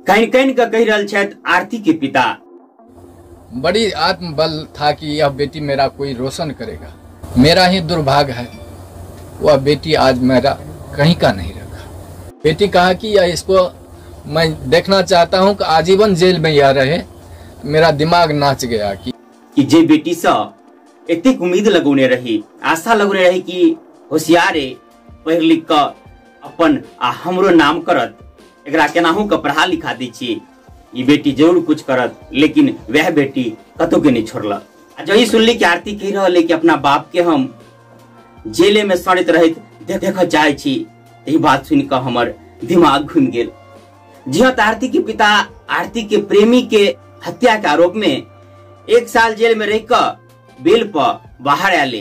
कानि कानि कऽ कहि रहल छथि आरती के पिता। बड़ी आत्मबल था कि यह बेटी मेरा कोई रोशन करेगा। मेरा ही दुर्भाग्य है, वह बेटी आज मेरा कहीं का नहीं रखा। बेटी कहा कि यह इसको मैं देखना चाहता हूँ कि आजीवन जेल में यह रहे। मेरा दिमाग नाच गया कि जे बेटी सँ एतेक उम्मीद लगौने रही, आशा लगौने रही कि होशियार है, पढ़ि लिख कऽ अपन आ हमरो नाम करत, एकरा केनाहू कऽ पढ़ा लिखा दै छियै, ई बेटी जरूर कुछ करत, लेकिन वह बेटी कतौ के नहीं छोड़लक। आ जब ई सुनली कि आरती कहि रहल है कि अपना बाप के हम जेले में सड़ैत रहैत देखऽ चाहै छी, ई बात सुनि कऽ हमर दिमाग घूमि गेल। जी हाँ, आरती के पिता आरती के प्रेमी के हत्या के आरोप में 1 साल जेल में रह कऽ बेल पर बाहर आयल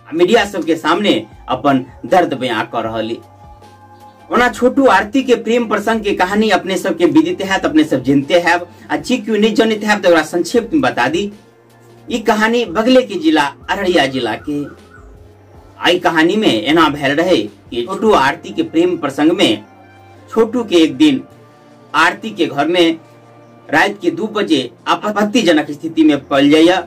आ मीडिया सबके सामने अपन दर्द बयां कऽ रहल। ओना छोटू आरती के प्रेम प्रसंग के कहानी अपने सबके विदित है, अपने सब जानते हैं, आ जे क्यों नहीं जानते हैं तो संक्षेप में बता दी। ई कहानी बगले के जिला अररिया जिला के आई कहानी में एना भेल रहे कि छोटू आरती के प्रेम प्रसंग में छोटू के एक दिन आरती के घर में रात के 2 बजे आपत्तिजनक स्थिति में पल जाइए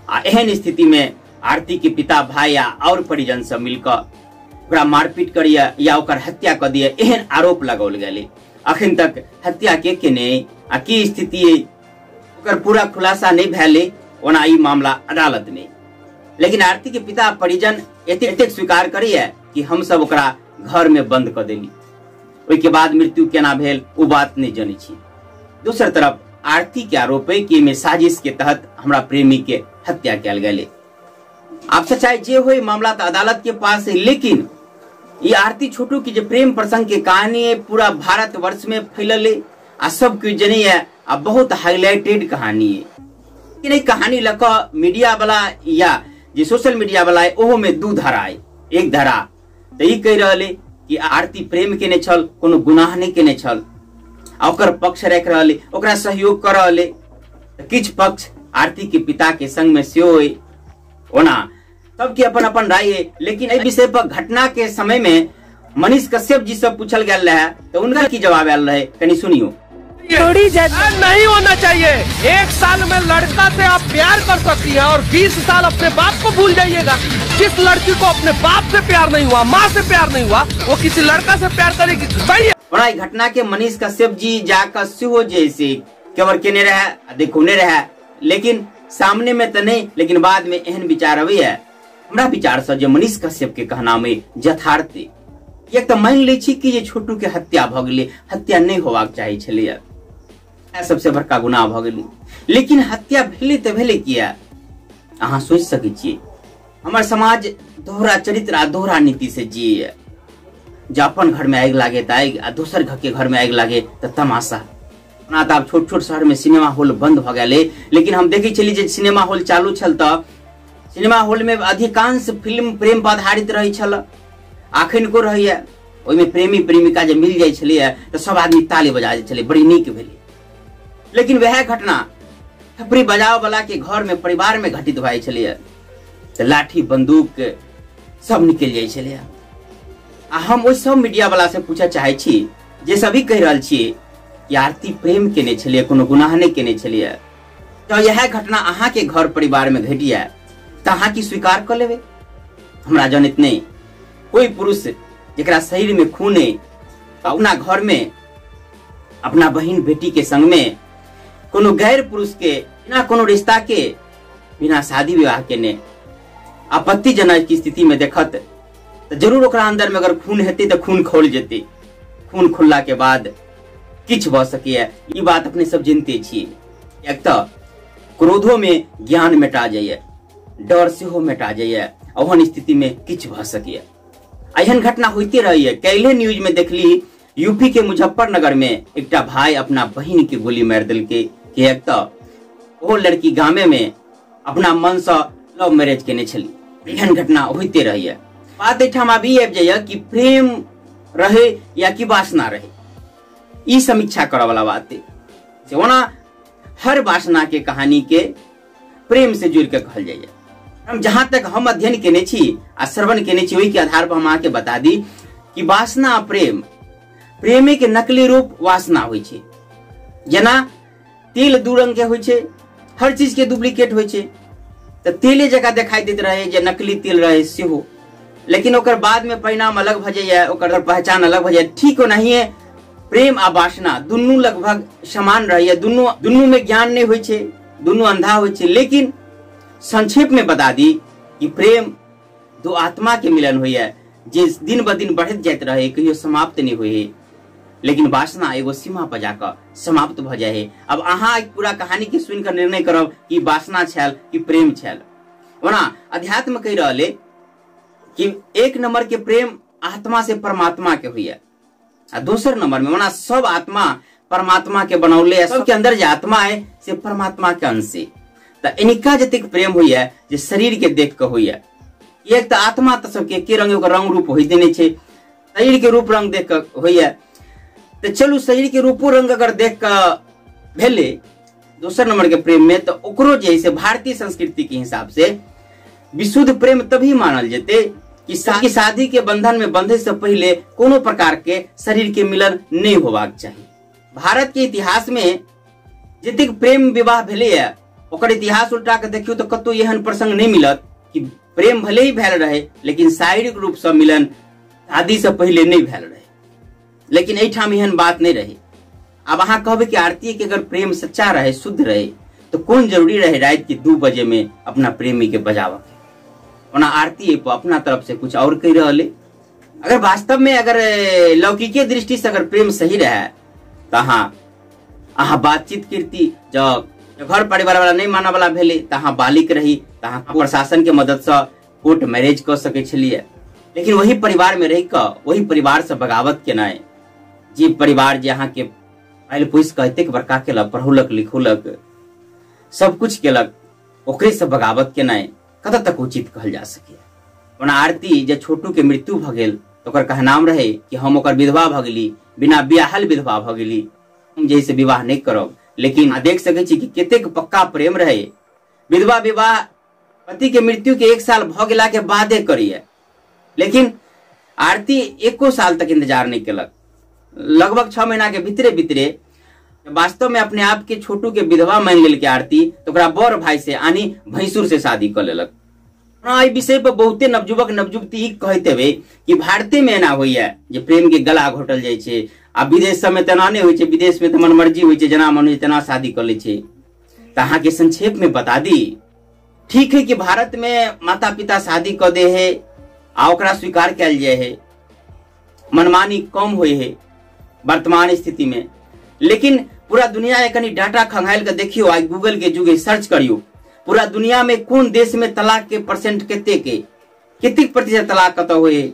आ एहन स्थिति में आरती के पिता भाई आ और परिजन सब मिलकर ओकरा मारपीट करिए या ओकर हत्या कर दिए, एहन आरोप लगाओल गेलै। अखन तक हत्या के केने आ की स्थिति है ओकर पूरा खुलासा नहीं भेलै। ओना ई मामला अदालत में, लेकिन आरती के पिता परिजन एतेक स्वीकार करिए कि हम सब ओकरा घर में बंद कर देली, ओहि के बाद मृत्यु केना भेल ओ बात नहीं जानै छी। दोसर तरफ आरती के आरोप है कि एहिमे साजिश के तहत हमरा प्रेमी के हत्या कयल गेलै। आब सच्चाई जे होय मामला तो अदालत के पास है, लेकिन ये आरती छोटू की जो प्रेम प्रसंग के कहानी है पूरा भारत वर्ष में फैलल है आ सब कुछ जनी है आ बहुत हाईलाइटेड कहानी है। लेकिन ये कहानी लक मीडिया वाला या जे सोशल मीडिया वाला है ओहो में 2 धारा है। एक धारा तो ई कहि रहल है कि आरती प्रेम केने छल, कोनो गुनाह नहीं केने छल, आ ओकर पक्ष राखि रहल है, ओकरा सहयोग कर रहल है। किछु पक्ष आरती के पिता के संग में सेहो है। ओना सबके अपन अपन राय है, लेकिन एहि विषय पर घटना के समय में मनीष कश्यप जी से पूछल गेल रहे तो उनका की जवाब आयल रहे, कनी सुनियो। थोड़ी नहीं होना चाहिए। 1 साल में लड़का से आप प्यार कर सकती हैं और 20 साल अपने बाप को भूल जाइएगा। जिस लड़की को अपने बाप से प्यार नहीं हुआ, माँ से प्यार नहीं हुआ, वो किसी लड़का से प्यार करेगी? सही है। ओना ई घटना के मनीष कश्यप जी जाकर सेहो जैसे कवर केने रहे, देखौने रहे, लेकिन सामने में तो नहीं, लेकिन बाद में एहन विचार अबैया। हमरा विचार से जे मनीष कश्यप के कहना में यथार्थ एक तो मान लै छी कि जे छोटू के हत्या भ गेलै, हत्या नहीं होबाक चाही छलैया, सबसे बड़का गुनाह भ गेलै, लेकिन हत्या भेलै तऽ भेलै किया? अहाँ सोचि सकै छियै। हमर समाज दोहरा चरित्र आ दोहरा नीति से जियैया। जे अपन घर में आगि लागे तऽ आगि आ दोसर घर के घर में आगि लागे तऽ तमाशा। ओना तऽ आब छोट छोट शहर में सिनेमा हॉल बंद भऽ गेलै, लेकिन हम देखै छलियै जे सिनेमा हॉल चालू छल तऽ सिनेमा हॉल में अधिकांश फिल्म प्रेम पर आधारित रहै छल, अखनको रहैया। ओहिमे प्रेमी प्रेमिका जे मिल जाइ छलैया तऽ सब आदमी ताली बजा जाइ छलै, बड़ी नीक भेलै। लेकिन वएह घटना थपड़ी बजाओ वाला के घर में परिवार में घटित भऽ जाइ छलैया तऽ लाठी बंदूक सब निकलि जाइ छलैया। आ हम ओहि सब मीडिया वाला से पूछऽ चाहै छी जे सभी कहि रहल छियै कि आरती प्रेम केने छलैया, कोनो गुनाह नहि केने छलैया, तऽ इएह घटना अहाँके घर परिवार में घटि जाय तऽ अहाँ की स्वीकार कऽ लेबै? हमरा जनैत नहि कोई पुरुष जकरा शरीर में खून है अपना घर में अपना बहिन बेटी के संग में कोनो गैर पुरुष के बिना कोनो रिश्ता के बिना शादी विवाह के ने आपत्तिजनक की स्थिति में देखत तो जरूर ओकरा अंदर में अगर खून हेतै तऽ खून खोल जेतै। खून खोलला के बाद किछु भऽ सकैया, ई बात अपने सब जानते छियै। एक तऽ क्रोधो में ज्ञान मेटा जाइए, डर सेहो मेटा जाइए, ओहन स्थिति में किछु भऽ सकैया। एहन घटना होइते रहैया। काल्हि न्यूज में देखली यूपी के मुजफ्फरनगर में एकटा भाई अपना बहिन के गोली मारि देलकै, किएक तऽ ओ लड़की गामे में अपना मन से लव मैरिज केने छली। एहन घटना होइते रहैया। बात एहिठाम आब ई आबि जाइए कि प्रेम रहे या कि वासना रहे, ई समीक्षा करऽ वाला बात है। ओना हर वासना के कहानी के प्रेम से जुड़ के कहल जाइए। हम जहां तक हम अध्ययन केने छी आ श्रवण केने छी ओहि के आधार पर हम अहाँके बता दी कि वासना प्रेम, प्रेमे के नकली रूप वासना होइ छै। जेना तेल दू रंग के होइ छै, हर चीज के डुप्लीकेट होइ छै, तऽ तेले जकाँ देखाई दैत रहे जे नकली तेल रहे सेहो, लेकिन ओकर बाद में परिणाम अलग भऽ जाइए, ओकर पहचान अलग भऽ जाइए। ठीक ओनाहिए प्रेम आ वासना दुनू लगभग समान रहैए, दुनू में ज्ञान नहि होइ छै, दुनू अंधा होइ छै। लेकिन संक्षेप में बता दी कि प्रेम दो आत्मा के मिलन होइए जे दिन ब दिन बढ़ैत जाइत रहे, कहियो समाप्त नहि होइ है। लेकिन वासना एगो सीमा पर जाकऽ समाप्त भऽ जाइ है। अब अहाँ पूरा कहानी के सुनिकऽ निर्णय करब कि वासना छल कि प्रेम छल। ओना अध्यात्म कहि रहल है कि एक नंबर के प्रेम आत्मा से परमात्मा के होइए आ दोसर नंबर में ओना सब आत्मा परमात्मा के बनौले है, सबके अंदर जे आत्मा है से परमात्मा के अंश है। तऽ इनका जतेक प्रेम होइए जे शरीर के देख कऽ होइए, एक तऽ आत्मा तऽ सबके एके रंग ओकर रंग रूप होइते नहि छै, शरीर के रूप रंग देख कऽ होइए। तऽ चलू शरीर के रूपो रंग अगर देख कऽ भेलै दोसर नंबर के प्रेम में, तऽ ओकरो जे है से भारतीय संस्कृति के हिसाब से विशुद्ध प्रेम तभी मानल जेतै कि शादी के बंधन में बंधे से पहले कोनो प्रकार के शरीर के मिलन नहीं होबाक चाही। भारत के इतिहास में जतेक प्रेम विवाह भेलैए ओकर इतिहास उल्टा के देखियौ तऽ कतौ एहन प्रसंग नहीं मिलत कि प्रेम भले ही भेल रहे लेकिन शारीरिक रूप से मिलन शादी से पहले नहीं भेल रहे। लेकिन एहिठाम एहन बात नहीं रहे। अब अहाँ कहबै कि आरती के अगर प्रेम सच्चा रहे, शुद्ध रहे, तो कोन जरूरी रहे रात के 2 बजे में अपना प्रेमी के बजाबऽ के। ओना आरती अपना तरफ से कुछ और कहि रहल है। अगर वास्तव में अगर लौकिके दृष्टि से अगर प्रेम सही रहे तो अहाँ बातचीत करती। जब घर परिवार वाला नहीं मानऽ वाला भेलै तऽ अहाँ बालिक रही तऽ अहाँ प्रशासन के मदद से कोर्ट मैरिज कऽ सकै छलियै। लेकिन वही परिवार में रहि कऽ वही परिवार से बगावत केनाइ, जे परिवार जे अहाँके पालि पोसि कऽ एतेक बड़का केलक, पढ़ौलक लिखौलक, सब कुछ केलक, ओकरे से बगावत केनाइ कतऽ तक उचित कहल जा सकैए। ओना आरती जे छोटू के मृत्यु भऽ गेल तऽ ओकर कहनाम रहे कि हम ओकर विधवा भऽ गेली, बिना बियाहल विधवा भऽ गेली, हम जे से विवाह नहीं करब। लेकिन देख सकै छी कि कतेक पक्का प्रेम रहे। विधवा विवाह पति के मृत्यु के 1 साल भऽ गेला के बादे करिए, लेकिन आरती एको साल तक इंतजार नहीं केलक। लगभग 6 महीना के भीतरे भीतरे वास्तव में अपने आप के छोटू के विधवा मान लेलकै आरती, तो ओकरा बड़ भाई से यानी भैंसुर से शादी कऽ लेलक। एहि विषय पर बहुते नवयुवक नवयुवती कहैत हेबै कि भारते में एना होइए जे प्रेम के गला घोटल जाइ छै, आ विदेश सबमे तेना नहि होइ छै, विदेश में तऽ मनमर्जी होइ छै, जेना मन होइ तेना शादी कऽ लै छै। तऽ अहाँके संक्षेप में बता दी, ठीक है कि भारत में माता पिता शादी कऽ दे है आ ओकरा स्वीकार कयल जाइ है, मनमानी कम होइ है वर्तमान स्थिति में। लेकिन पूरा दुनिया के कनि डाटा खंगालि के देखियो, आइ गूगल के युग है, सर्च करियो पूरा दुनिया में कोन देश में तलाक के परसेंट कतेक है, कतेक प्रतिशत तलाक कतऽ होइ है,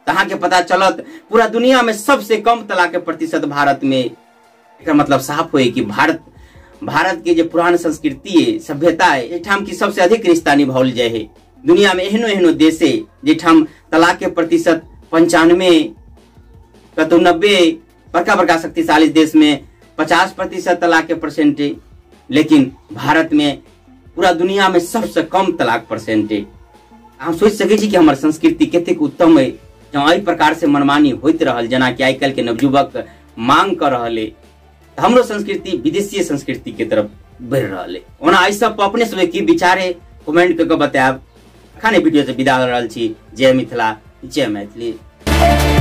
तऽ अहाँके पता चलत पूरा दुनिया में सबसे कम तलाक के प्रतिशत भारत में। एकर मतलब साफ होय कि भारत के जे पुरान संस्कृति है, सभ्यता है, एहिठाम की सबसे अधिक रिश्ता निभाओल जाइ है। दुनिया में एहनो एहनो देश है जाहिठाम तलाक के प्रतिशत 95, कतौ 90, बड़का बड़का शक्तिशाली देश में 50% तलाक के परसेंट है। लेकिन भारत में पूरा दुनिया में सबसे कम तलाक परसेंट है। हम सोचि सकै छी कि हमर संस्कृति कतेक उत्तम है जँ एहि प्रकार से मनमानी होइत रहल, जेना कि आइ काल्हि के नवयुवक मांग कऽ रहल है, तऽ हमरो संस्कृति विदेशी संस्कृति के तरफ बढ़ि रहल है। ओना एहि सब पर अपने सबके की विचार है कमेंट कऽ के बतायब। अखन वीडियो से विदा रहल छी। जय मिथिला, जय मैथिली।